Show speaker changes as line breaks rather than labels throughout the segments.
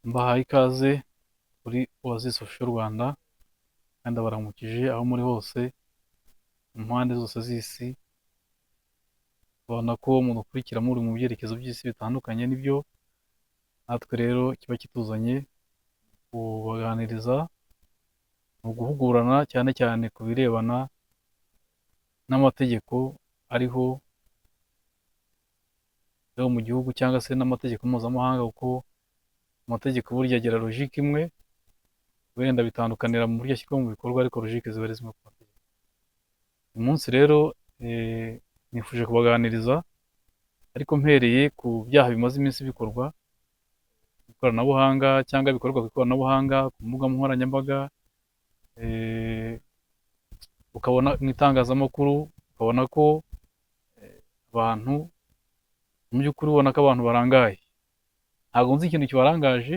Mbahaye ikaze kuri Oasis Official Rwanda kandi ndabaramukije aho muri hose mu mpande zose z'isi. Ubona ko mudukurikira muri mu byerekezo by'isi bitandukanye, nibyo natwe rero kiba kituzanye kubaganiriza, ni uguhugurana cyane cyane ku birebana n'amategeko ariho yo mu gihugu cyangwa se n'amategeko mpuzamahanga, kuko amategeko burya agira logique imwe, wenda bitandukanira mu buryo ashyirwa mu bikorwa, ariko logique ziba ari zimwe ku mategeko. Uyu munsi rero nifuje kubaganiriza ariko mpereye ku byaha bimaze iminsi bikorwa mu ikoranabuhanga cyangwa bikorwa ku ikoranabuhanga, ku mbuga nkoranyambaga, ukabona mu itangazamakuru, ukabona ko abantu mu by'ukuri ubona ko abantu barangaye. Ntabwo nzi ikintu kibarangaje,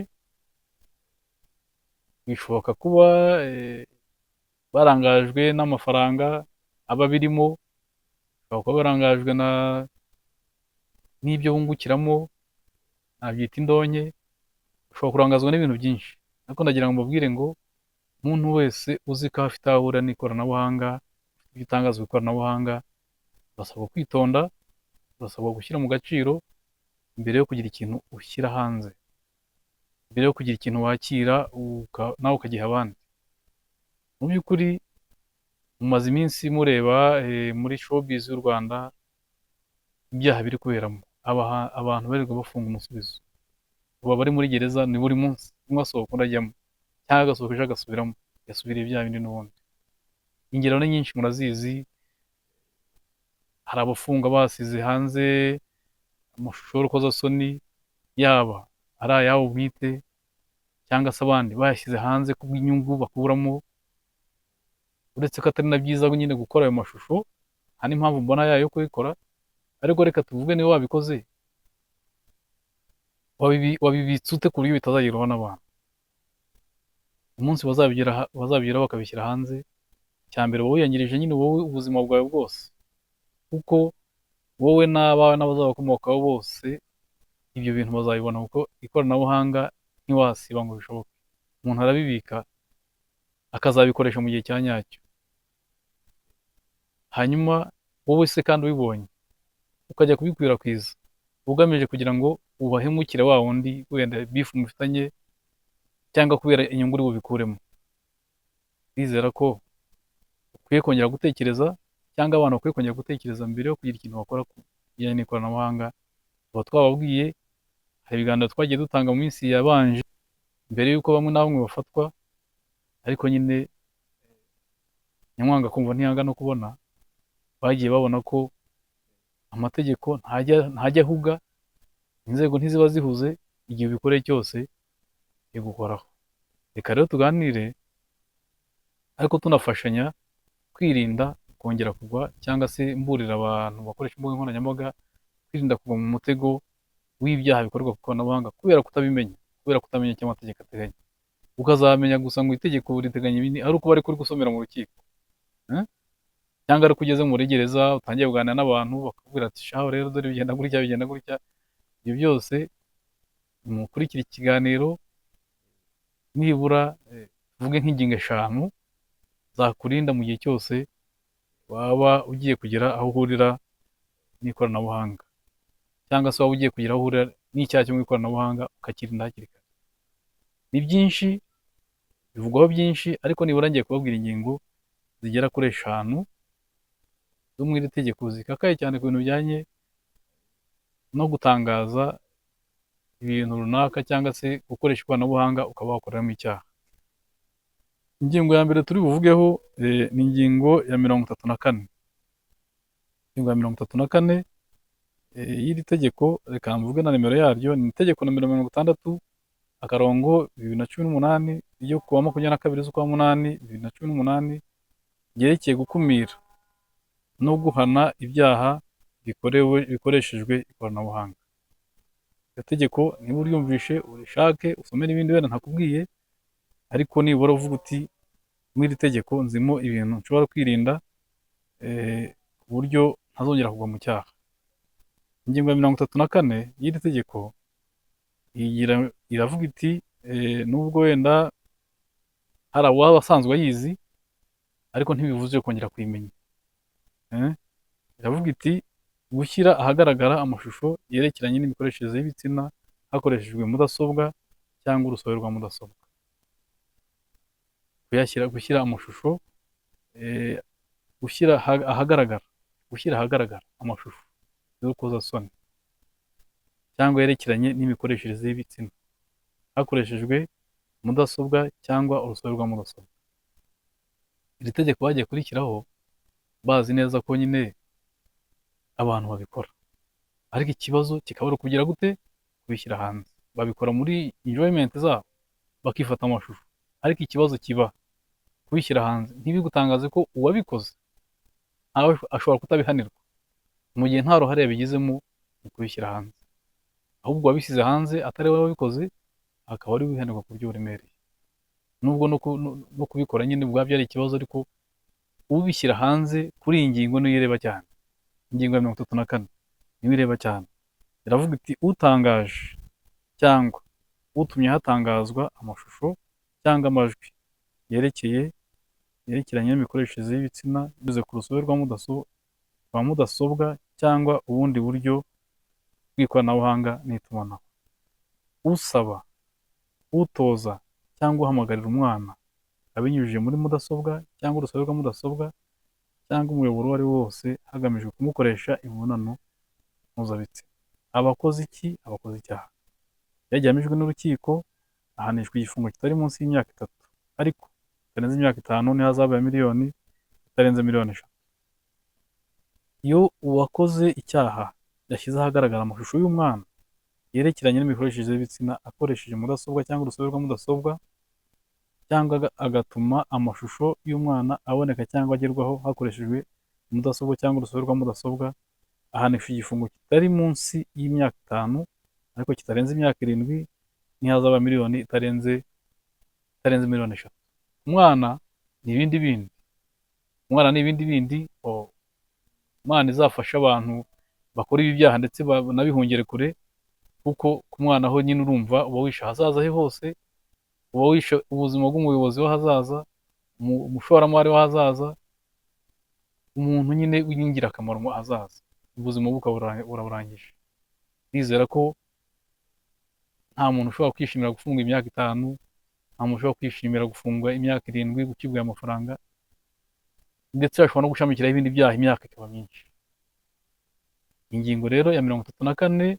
bishoboka kuba barangajwe n'amafaranga aba abirimo, bashobora kuba barangajwe n'ibyo bungukiramo, nabyita indonke, ushobora kurangazwa n'ibintu byinshi. Ariko ndagira ngo mbabwire ngo umuntu wese uzi ko afite aho ahurira n'ikoranabuhanga, ibyo utangaza ku ikoranabuhanga, urasabwa kwitonda, urasabwa gushyira mu gaciro mbere yo kugira ikintu ushyira hanze, mbere yo kugira ikintu wakira nawe ukagiha abandi. Mu by'ukuri mumaze iminsi mureba muri showbiz y'u Rwanda ibyaha biri kuberamo, abantu barirwa bafunga umusubizo. Ubu abari muri gereza ni buri munsi, umwe asohoka undi ajyamo, cyangwa agasohoka ejo agasubiramo, yasubiriye bya bindi n'ubundi. Ingero ni nyinshi murazizi, hari abafunga basize hanze amashusho y'urukozasoni, yaba ari ayabo bwite cyangwa se abandi bayashyize hanze kubw'inyungu bakuramo, uretse ko atari na byiza nyine gukora ayo mashusho, nta n'impamvu mbona yayo yo kubikora, ariko reka tuvuge niba wabikoze, wabibitse ute ku buryo bitazagerwaho n'abantu? Umunsi bazabigeraho bakabishyira hanze, icya mbere uba wiyangirije nyine wowe ubuzima bwawe bwose, kuko wowe n'abawe n'abazabakomokaho bose ibyo bintu bazabibona, kuko ikoranabuhanga ntiwasiba ngo bishoboke. Umuntu arabibika akazabikoresha mu gihe cya nyacyo. Hanyuma wowe se kandi ubibonye ukajya kubikwirakwiza ugamije kugira ngo ubahemukire wa wundi wenda beef mufitanye cyangwa kubera inyungu uri bubikuremo, ndizera ko ukwiye kongera gutekereza, cyangwa abantu bakwiye kongera gutekereza mbere yo kugira ikintu bakora ku bijyanye n'ikoranabuhanga. Tuba twababwiye, hari ibiganiro twagiye dutanga mu minsi yabanje mbere y'uko bamwe na bamwe bafatwa, ariko nyine nyamwanga kumva ntiyanga no kubona, bagiye babona ko amategeko ntajya ahuga, inzego ntiziba zihuze, igihe ubikoreye cyose igukoraho. Reka rero tuganire ariko tunafashanya kwirinda kongera kugwa, cyangwa se mburira abantu bakoresha imbuga nkoranyambaga kwirinda kugwa mu mutego w'ibyaha bikorwa ku ikoranabuhanga kubera kutabimenya, kubera kutamenya icyo amategeko ateganya. Ukazamenya gusa ngo itegeko riteganya ibi ari uko bari gusomera mu rukiko, cyangwa ari uko ugeze muri gereza utangiye kuganira n'abantu bakakubwira ati shaho rero dore bigenda gutya, bigenda gutya. Ibyo byose mukurikire ikiganiro, nibura tuvuge nk'ingingo 5 zakurinda mu gihe cyose waba ugiye kugira aho uhurira n'ikoranabuhanga, cyangwa se waba ugiye kugira aho uhurira n'icyaha cyo mu ikoranabuhanga ukakirinda hakiri kare. Ni byinshi bivugwaho byinshi, ariko nibura ngiye kubabwira ingingo zigera kuri 5 zo muri iri tegeko zikakaye cyane ku bintu bijyanye no gutangaza ibintu runaka cyangwa se gukoresha ikoranabuhanga ukaba wakoreramo icyaha. Ingingo ya mbere turi buvugeho ni ingingo ya 34. Ingingo ya 34 y'iri tegeko, reka mvuge na nimero yaryo, ni itegeko nomero 60-2018 ryo kuwa 22 z'ukwa munani 2018, ryerekeye gukumira no guhana ibyaha bikoreshejwe ikoranabuhanga. Iryo tegeko niba uryumvishe urishake usome n'ibindi wenda ntakubwiye, ariko nibura uvuga uti muri iri tegeko nzimo ibintu nshobora kwirinda ku buryo ntazongera kugwa mu cyaha. Ingingo ya 34 y'iri tegeko iravuga iti Nubwo wenda hari uwaba asanzwe ayizi, ariko ntibivuze kongera kuyimenya. Iravuga iti: gushyira ahagaragara amashusho yerekeranye n'imikoreshereze y'ibitsina hakoreshejwe mudasobwa cyangwa urusobe rwa mudasobwa. Kuyashyira, gushyira amashusho, gushyira ahagaragara, gushyira ahagaragara amashusho y'urukozasoni cyangwa yerekeranye n'imikoreshereze y'ibitsina hakoreshejwe mudasobwa cyangwa urusobe rwa mudasobwa. Iri tegeko bagiye kurishyiraho bazi neza ko nyine abantu babikora, ariko ikibazo kikaba ari ukugira gute kubishyira hanze. Babikora muri enjoyment zabo, bakifata amashusho, ariko ikibazo kiba kubishyira hanze. Ntibigutangaze ko uwabikoze nawe ashobora kutabihanirwa mu gihe nta ruhare yabigizemo mu kubishyira hanze, ahubwo uwabishyize hanze atari we wabikoze akaba ari we ubihanirwa ku buryo buremereye. Nubwo no kubikora nyine ubwabyo ari ikibazo, ariko ubishyira hanze kuri iyi ngingo niyo ireba cyane. Ingingo ya 34 niyo ireba cyane, iravuga iti: utangaje cyangwa utumye hatangazwa amashusho cyangwa amajwi yerekeranye n'imikoreshereze y'ibitsina binyuze ku rusobe rwa mudasobwa cyangwa ubundi buryo bw'ikoranabuhanga n'itumanaho, usaba, utoza cyangwa uhamagarira umwana abinyujije muri mudasobwa cyangwa urusobe rwa mudasobwa cyangwa umuyoboro uwo ari wo wose hagamijwe kumukoresha imibonano mpuzabitsina, aba akoze iki? Aba akoze icyaha. Iyo agihamijwe n'urukiko, ahanishwa igifungo kitari munsi y'imyaka 3 ariko kitarenze imyaka 5 n'ihazabu ya miliyoni itarenze miliyoni 3. Iyo uwakoze icyaha yashyize ahagaragara amashusho y'umwana yerekeranye n'imikoreshereze y'ibitsina akoresheje mudasobwa cyangwa urusobe rwa mudasobwa, cyangwa agatuma amashusho y'umwana aboneka cyangwa agerwaho hakoreshejwe mudasobwa cyangwa urusobe rwa mudasobwa, ahanishwa igifungo kitari munsi y'imyaka 5 ariko kitarenze imyaka 7 n'ihazabu ya miliyoni itarenze miliyoni 3. Umwana ni ibindi bindi, umwana ni ibindi bindi. Imana izafasha abantu bakora ibi byaha ndetse banabihungere kure, kuko ku mwana ho nyine urumva uba wishe ahazaza he hose, uba wishe ubuzima bw'umuyobozi w'ahazaza, umushoramari w'ahazaza, umuntu nyine w'ingirakamaro mu hazaza, ubuzima bwe ukaba uraburangije. Ndizera ko nta muntu ushobora kwishimira gufungwa imyaka 5, nta muntu ushobora kwishimira gufungwa imyaka 7, gucibwa aya mafaranga, ndetse bashobora no gushamikiraho ibindi byaha imyaka ikaba myinshi. Ingingo rero ya 34,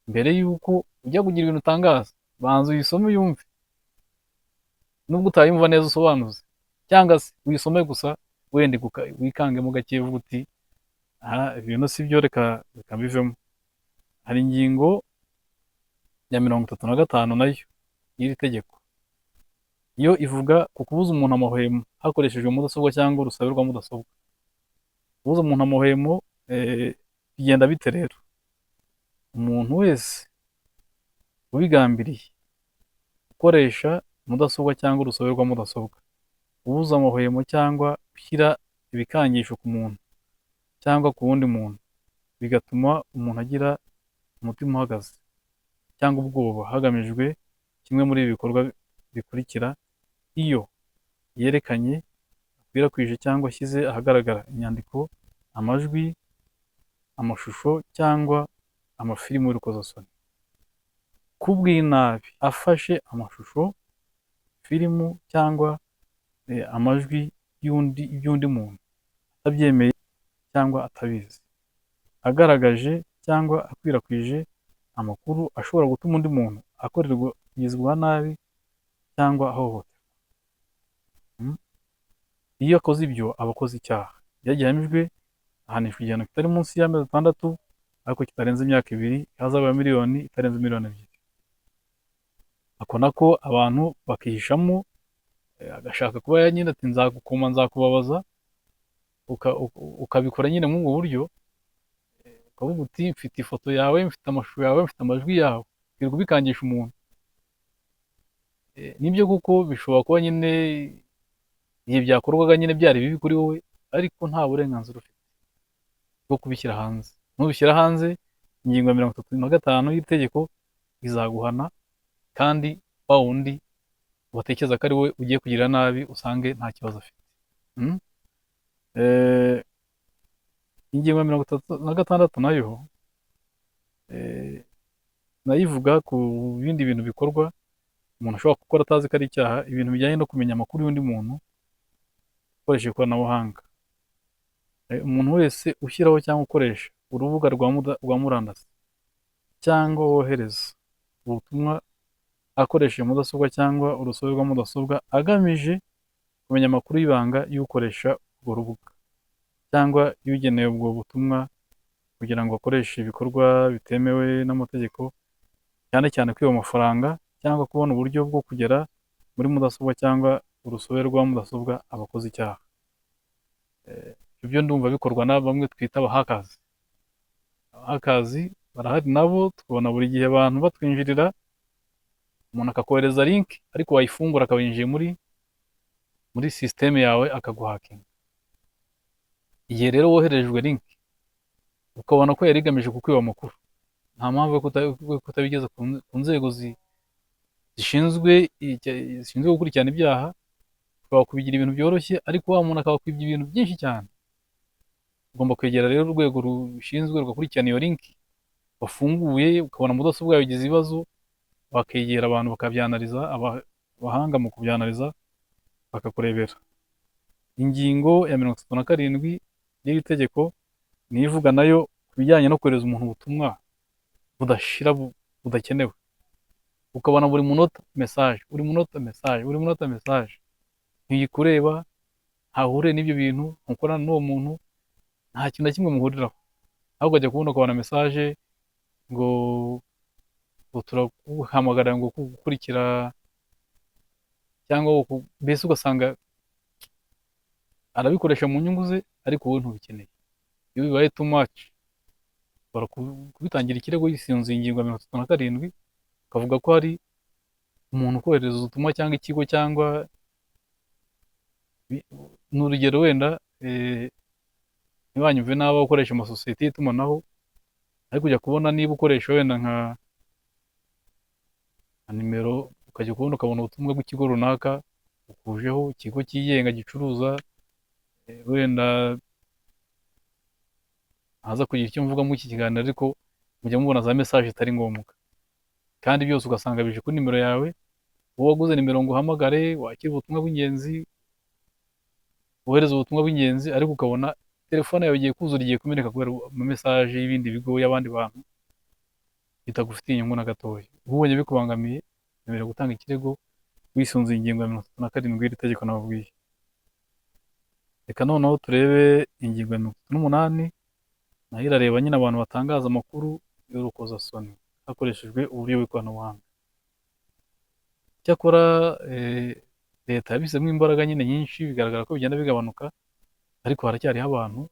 mbere y'uko ujya kugira ibintu utangaza, banza uyisome uyumve, nubwo utayumva neza usobanuze, cyangwa se uyisome gusa wenda wikangemo gake uvuga uti: aha ibintu si byo, reka mbivemo. Hari ingingo ya 35 nayo y'iri tegeko, yo ivuga ku kubuza umuntu amahwemo hakoreshejwe mudasobwa cyangwa urusobe rwa mudasobwa. Kubuza umuntu amahwemo bigenda bite rero? Umuntu wese ubigambiriye ukoresha mudasobwa cyangwa urusobe rwa mudasobwa, ubuza amahwemo cyangwa ushyira ibikangisho ku muntu cyangwa ku wundi muntu, bigatuma umuntu agira umutima uhagaze cyangwa ubwoba hagamijwe kimwe muri ibi bikorwa bikurikira: iyo yerekanye, akwirakwije cyangwa ashyize ahagaragara inyandiko, amajwi, amashusho cyangwa amafilimu y'urukozasoni ku bw'inabi, afashe amashusho, filimu cyangwa amajwi y'undi muntu atabyemeye cyangwa atabizi, agaragaje cyangwa akwirakwije amakuru ashobora gutuma undi muntu akorerwa kugizwa nabi cyangwa ahohoterwa. Iyo akoze ibyo aba akoze icyaha. Iyo agihamijwe ahanishwa igihano kitari munsi y'amezi 6 ariko kitarenze imyaka 2, ihazabu ya miliyoni itarenze miliyoni 2. Ako nako abantu bakihishamo, agashaka kuba nyine ati nzagukoma, nzakubabaza, ukabikora nyine muri ubwo buryo, ukavuga uti mfite ifoto yawe, mfite amashusho yawe, mfite amajwi yawe, ukirirwa ubikangisha umuntu. Nibyo kuko bishobora kuba nyine igihe byakorwaga nyine byari bibi kuri wowe, ariko nta burenganzira ufite bwo kubishyira hanze. Nubishyira hanze, ingingo ya 35 y'itegeko izaguhana kandi Wa wundi watekereza ko ari we ugiye kugirira nabi, usange nta kibazo afite. Ingingo ya 36 nayo nayo ivuga ku bindi bintu bikorwa umuntu ashobora gukora atazi ko ari icyaha, ibintu bijyanye no kumenya amakuru y'undi muntu ukoresheje ikoranabuhanga. Umuntu wese ushyiraho cyangwa ukoresha urubuga rwa murandasi cyangwa wohereza ubutumwa akoresheje mudasobwa cyangwa urusobe rwa mudasobwa agamije kumenya amakuru y'ibanga y'ukoresha urwo rubuga cyangwa y'ugenewe ubwo butumwa kugira ngo akoreshe ibikorwa bitemewe n'amategeko, cyane cyane kwiba amafaranga cyangwa kubona uburyo bwo kugera muri mudasobwa cyangwa urusobe rwa mudasobwa, aba akoze icyaha. Ibyo ndumva bikorwa na bamwe twita abahakazi. Abahakazi barahari nabo, tubona buri gihe abantu batwinjirira, umuntu akakohereza link ariko wayifungura akaba yinjiye muri sisiteme yawe akaguhakinga. Igihe rero woherejwe link ukabona ko yari igamije kukwiba amakuru, nta mpamvu yo kutabigeza ku nzego zishinzwe gukurikirana ibyaha. Ushobora kubigira ibintu byoroshye, ariko wa muntu akaba akwibye ibintu byinshi cyane. Ugomba kwegera rero urwego rushinzwe rugakurikirana iyo link wafunguye, ukabona mudasobwa yawe igize ibibazo, wakegera abantu bakabyanariza, abahanga mu kubyanariza bakakurebera. Ingingo ya 37 y'iri tegeko niyo ivuga nayo ku bijyanye no kohereza umuntu ubutumwa budashira, budakenewe, ukabona buri munota message, buri munota message, buri munota message, ntiyikureba, ntahuriye n'ibyo bintu, ntukorana n'uwo muntu, nta kintu na kimwe muhuriraho, ahubwo ukajya kubona ukabona message ngo turaguhamagara ngo gukurikira cyangwa mbese ugasanga arabikoresha mu nyungu ze, ariko wowe ntubikeneye. Iyo bibaye too much ushobora kubitangira ikirego yisunze ingingo ya 37, ukavuga ko hari umuntu ukohereza ubutumwa cyangwa ikigo cyangwa ni urugero wenda, ntibanyumve nabi abakoresha amasosiyete y'itumanaho, ariko ujya kubona niba ukoresha wenda nka nimero, ukajya kubona ukabona ubutumwa bw'ikigo runaka bukujeho, ikigo cyigenga gicuruza, wenda ntaza kugira icyo mvuga muri iki kiganiro, ariko mujya mubona za message zitari ngombwa, kandi byose ugasanga bije kuri nimero yawe. Wowe waguze nimero ngo uhamagare wakire ubutumwa bw'ingenzi, wohereze ubutumwa bw'ingenzi, ariko ukabona telefone yawe igiye kuzura, igiye kumeneka kubera ama message y'ibindi bigo, y'abandi bantu, bitagufitiye inyungu na gatoya. Ubonye bikubangamiye, wemerewe gutanga ikirego wisunze ingingo ya 37 y'iri tegeko nababwiye. Reka noneho turebe ingingo ya 38, nayo irareba nyine abantu batangaza amakuru y'urukozasoni hakoreshejwe uburyo bw'ikoranabuhanga. Cyakora leta yabishyizemo imbaraga nyine nyinshi, bigaragara ko bigenda bigabanuka, ariko haracyariho abantu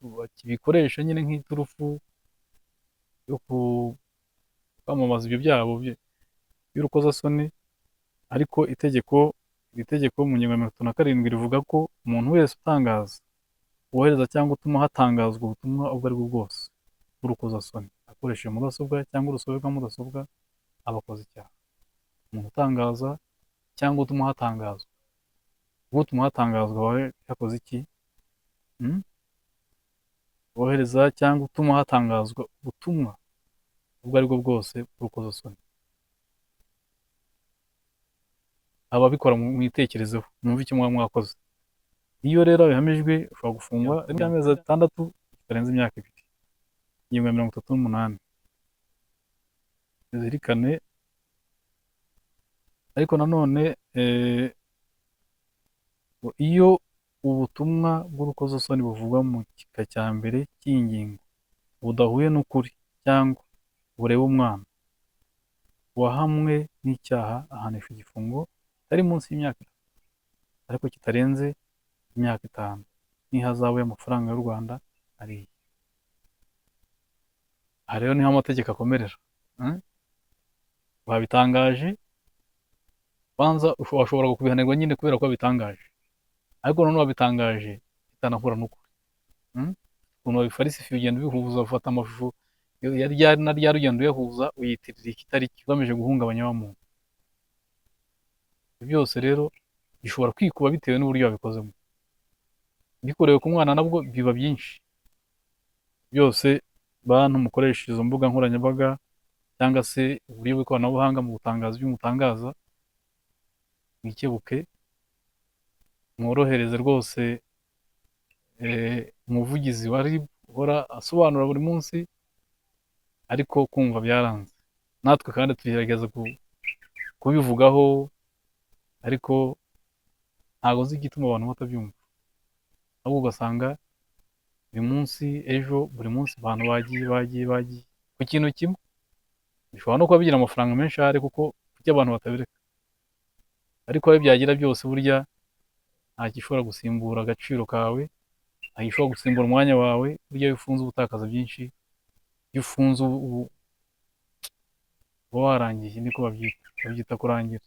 bakibikoresha nyine nk'iturufu yo kwamamaza ibyo byabo by'urukozasoni. Ariko iri tegeko mu ngingo ya 37 rivuga ko umuntu wese utangaza, wohereza cyangwa utuma hatangazwa ubutumwa ubwo ari bwo bwose bw'urukozasoni akoresheje mudasobwa cyangwa urusobe rwa mudasobwa aba akoze icyaha. Umuntu utangaza cyangwa utuma hatangazwa, utuma hatangazwa aba yakoze iki? Wohereza cyangwa utuma hatangazwa ubutumwa ubwo ari bwo bwose bw'urukozasoni, ababikora mwitekerezeho, mwumve icyo muba mwakoze. Iyo rero bihamijwe ushobora gufungwa amezi 6 bitarenze imyaka 2. Ingingo ya 38 zirikane. Ariko nanone iyo ubutumwa bw'urukozasoni buvugwa mu gika cya mbere cy'iyi ngingo budahuye n'ukuri cyangwa bureba umwana, uwahamwe n'icyaha ahanishwa igifungo kitari munsi y'imyaka 3 ariko kitarenze imyaka 5 n'ihazabu y'amafaranga y'u Rwanda ariye. Aha rero niho amategeko akomerera. Babitangaje, banza washobora kubihanirwa nyine kubera ko wabitangaje, ariko noneho wabitangaje bitanahura n'ukuri. Ukuntu babifarisifiye, ugenda ubihuza, ufata amashusho Na ryari ugenda uyahuza, uyitirira ikitari cyo, ugamije guhungabanya wa muntu. Ibyo byose rero bishobora kwikuba bitewe n'uburyo wabikozemo. Bikorewe ku mwana nabwo biba byinshi. Byose bantu mukoresha izo mbuga nkoranyambaga cyangwa se uburyo bw'ikoranabuhanga mu gutangaza ibyo mutangaza, mwikebuke, mworohereze rwose umuvugizi wa RIB uhora asobanura buri munsi, ariko kumva byaranze. Natwe kandi tugerageza kubivugaho, ariko ntabwo nzi igituma abantu batabyumva, ahubwo ugasanga uyu munsi, ejo, buri munsi abantu bagiye bagiye bagiye ku kintu kimwe. Bishobora no kuba bigira amafaranga menshi ahari, kuko kuki abantu batabireka? Ariko aho byagira byose, burya nta gishobora gusimbura agaciro kawe, nta gishobora gusimbura umwanya wawe. Burya iyo ufunze uba utakaza byinshi, iyo ufunze uba warangiye, niko babyita, babyita kurangira.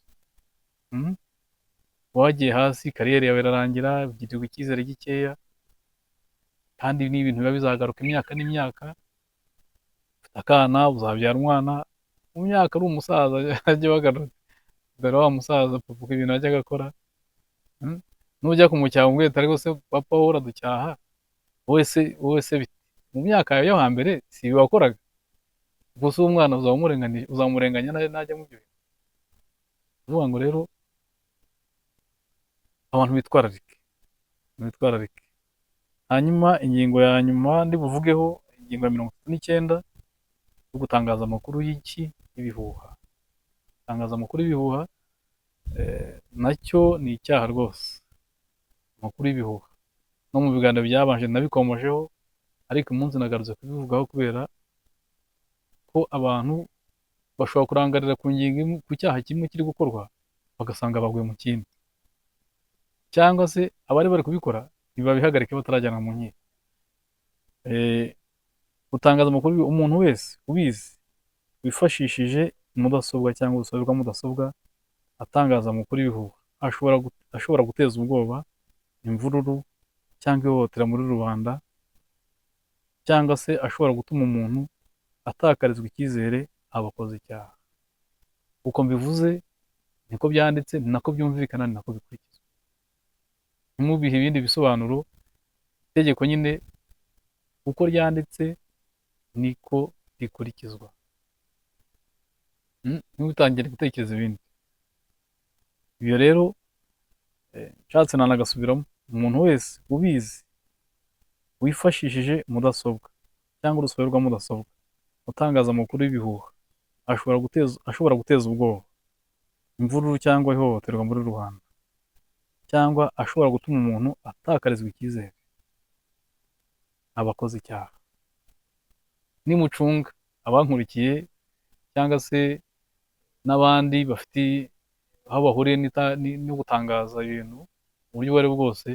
Wagiye hasi, carrière yawe irarangira, ugirirwa icyizere gikeya, kandi ni ibintu biba bizagaruka imyaka n'imyaka. Ufite akana, uzabyara umwana mu myaka ari umusaza, ajya bagarutse, dore wa musaza papa uko ibintu ajyaga akora. Nujya kumucyaha umubwira uti: "Ariko se papa, wowe uraducyaha, wowe se bite mu myaka yawe yo hambere? Si ibi wakoraga?" Gusa uwo mwana uzamurenganya najya mu byo bintu. Uvuga ngo rero abantu bitwararike, bitwararike. Hanyuma ingingo ya nyuma ndi buvugeho, ingingo ya 39 yo gutangaza amakuru y'iki? Y'ibihuha. Gutangaza amakuru y'ibihuha nacyo ni icyaha rwose. Amakuru y'ibihuha no mu biganiro byabanje nabikomojeho, ariko uyu munsi nagarutse kubivugaho kubera ko abantu bashobora kurangarira ku ngingo imwe, ku cyaha kimwe kiri gukorwa, bagasanga baguye mu kindi, cyangwa se abari bari kubikora ntibabihagarike batarajyanwa mu nkiko. Gutangaza amakuru, umuntu wese ubizi wifashishije mudasobwa cyangwa urusobe rwa mudasobwa atangaza amakuru y'ibihuha ashobora guteza ubwoba, imvururu cyangwa ihohotera muri rubanda, cyangwa se ashobora gutuma umuntu atakarizwa icyizere, aba akoze icyaha. Uko mbivuze niko byanditse, ni nako byumvikana, ni nako bikurikizwa. Ntimubihe ibindi bisobanuro. Itegeko nyine uko ryanditse niko rikurikizwa. Ntimutangire gutekereza ibindi. Ibyo rero nshatse nanagasubiramo: umuntu wese ubizi wifashishije mudasobwa cyangwa urusobe rwa mudasobwa utangaza amakuru y'ibihuha ashobora guteza ubwoba, imvururu cyangwa ihohoterwa muri rubanda, cyangwa ashobora gutuma umuntu atakarizwa icyizere, aba akoze icyaha. Nimucunga abankurikiye cyangwa se n'abandi bafite aho bahuriye no gutangaza ibintu mu buryo ubwo aribwo bwose,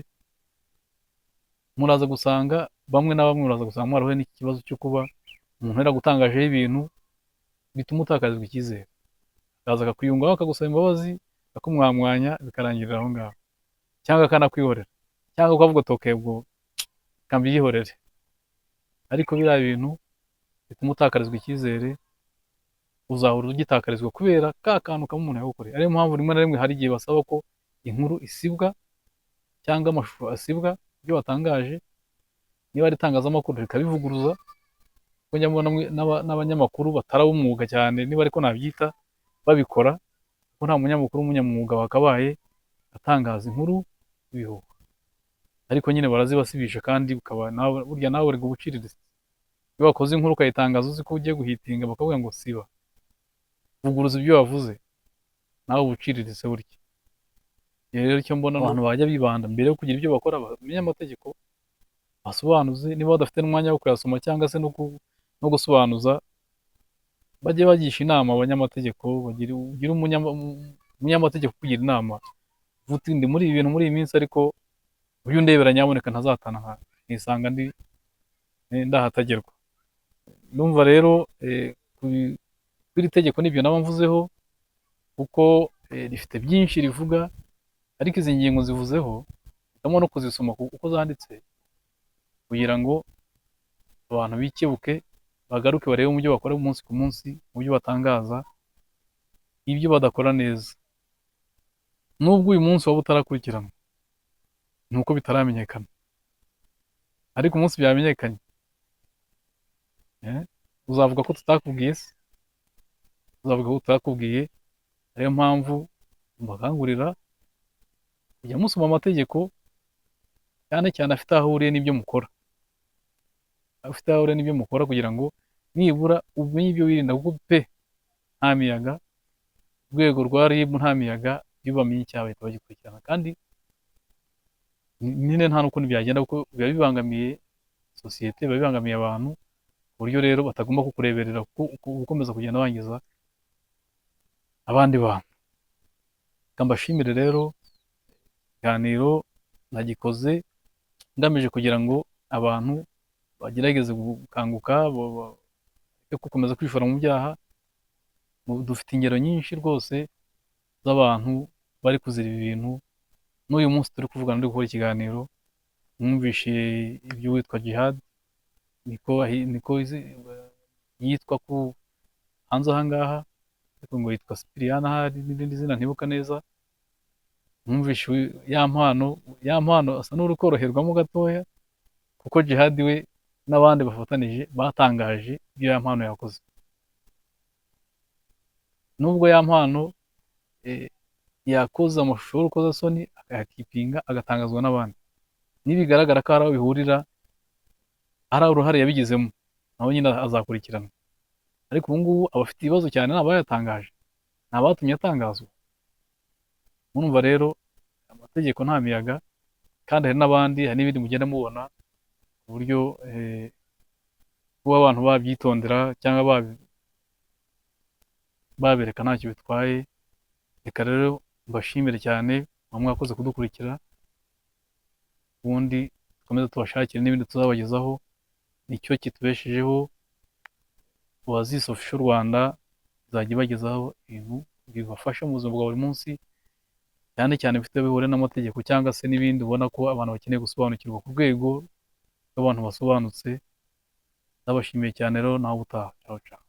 muraza gusanga bamwe na bamwe, muraza gusanga mwarahuye n'iki kibazo cyo kuba umuntu yaragutangajeho ibintu bituma utakarizwa icyizere, akaza akakwiyungaho, akagusaba imbabazi, akumwamwanya, bikarangirira aho ngaho, cyangwa akanakwihorera, cyangwa ukavuga uti: "Okay, ubwo reka mbyihorere." Ariko biriya bintu bituma utakarizwa icyizere, uzahora ugitakarizwa kubera ka kantu kamwe umuntu yagukoreye. Ariyo mpamvu rimwe na rimwe hari igihe basaba ko inkuru isibwa cyangwa amashusho asibwa, ibyo watangaje, niba ari itangazamakuru rikabivuguruza, kuko njya mbona n'abanyamakuru batari ab'umwuga cyane, niba ariko nabyita, babikora, kuko nta munyamakuru w'umunyamwuga wakabaye atangaza inkuru y'ibihuha. Ariko nyine barazibasibisha, kandi ukaba nawe burya nawe uri uciriritse. Iyo wakoze inkuru ukayitangaza uzi ko ugiye guhitinga, bakavuga ngo siba, vuguruza ibyo wavuze, nawe uba uciriritse burya. Rero icyo mbona, abantu bajya bibanda mbere yo kugira ibyo bakora, bamenye amategeko, basobanuze. Niba badafite n'umwanya wo kuyasoma cyangwa se no gusobanuza, bajye bagisha inama abanyamategeko, bagire ugire umunyamategeko ukugira inama, uvuga uti: "Ndi muri ibi bintu muri iyi minsi, ariko ujye undebera nyamuneka ntazatana nkisanga ndi ndahatagerwa." Ndumva rero kuri iri tegeko nibyo naba mvuzeho, kuko rifite byinshi rivuga, ariko izi ngingo zivuzeho, hitamo no kuzisoma uko zanditse kugira ngo abantu bikebuke. Bagaruke barebe mu byo bakora umunsi ku munsi, mu byo batangaza, ibyo badakora neza. Nubwo uyu munsi waba utarakurikiranwa, ni uko bitaramenyekana, ariko umunsi byamenyekanye, uzavuga ko tutakubwiye se? Uzavuga ko tutakubwiye. Ariyo mpamvu mbakangurira kujya musoma amategeko, cyane cyane afite aho ahuriye n'ibyo mukora, afite aho ahuriye n'ibyo mukora, kugira ngo nibura umenye ibyo wirinda, kuko pe nta miyaga, urwego rwa RIB nta miyaga, iyo bamenye icyaha bahita bagikurikirana, kandi nyine nta n'ukundi byagenda, kuko biba bibangamiye sosiyete, biba bibangamiye abantu, ku buryo rero batagomba kukureberera kuko ukomeza kugenda wangiza abandi bantu. Reka mbashimire rero, ikiganiro nagikoze ngamije kugira ngo abantu bagerageze gukanguka, bareke gukomeza kwishora mu byaha. Dufite ingero nyinshi rwose z'abantu bari kuzira ibi bintu. N'uyu munsi turi kuvugana, turi gukora ikiganiro, mwumvishe iby'uwitwa Jihad, niko yitwa ku hanze aha ngaha, ariko ngo yitwa Sipiriyani ahari n'irindi zina ntibuka neza. Mwumvishe ya mpano asa n'uri koroherwamo gatoya, kuko Jihad we n'abandi bafatanije batangaje ibyo ya mpano yakoze. Nubwo ya mpano yakoze amashusho y'urukozasoni, akayakipinga, agatangazwa n'abandi, nibigaragara ko hari aho bihurira, hari uruhare yabigizemo, nawe nyine azakurikiranwa. Ariko ubu ngubu abafite ibibazo cyane ni abayatangaje, ni abatumye atangazwa. Murumva rero amategeko nta miyaga, kandi hari n'abandi, hari n'ibindi mugenda mubona, ku buryo kuba abantu babyitondera cyangwa babereka ntacyo bitwaye. Reka rero mbashimire cyane, muba mwakoze kudukurikira, ubundi dukomeze tubashakire n'ibindi tuzabagezaho, nicyo kitubeshejeho. Oasis Official Rwanda izajya ibagezaho ibintu bibafasha mu buzima bwa buri munsi, cyane cyane bifite aho bihuriye n'amategeko cyangwa se n'ibindi ubona ko abantu bakeneye gusobanukirwa ku rwego rw'abantu basobanutse. Ndabashimiye cyane rero, nawe utaha. Ciao ciao.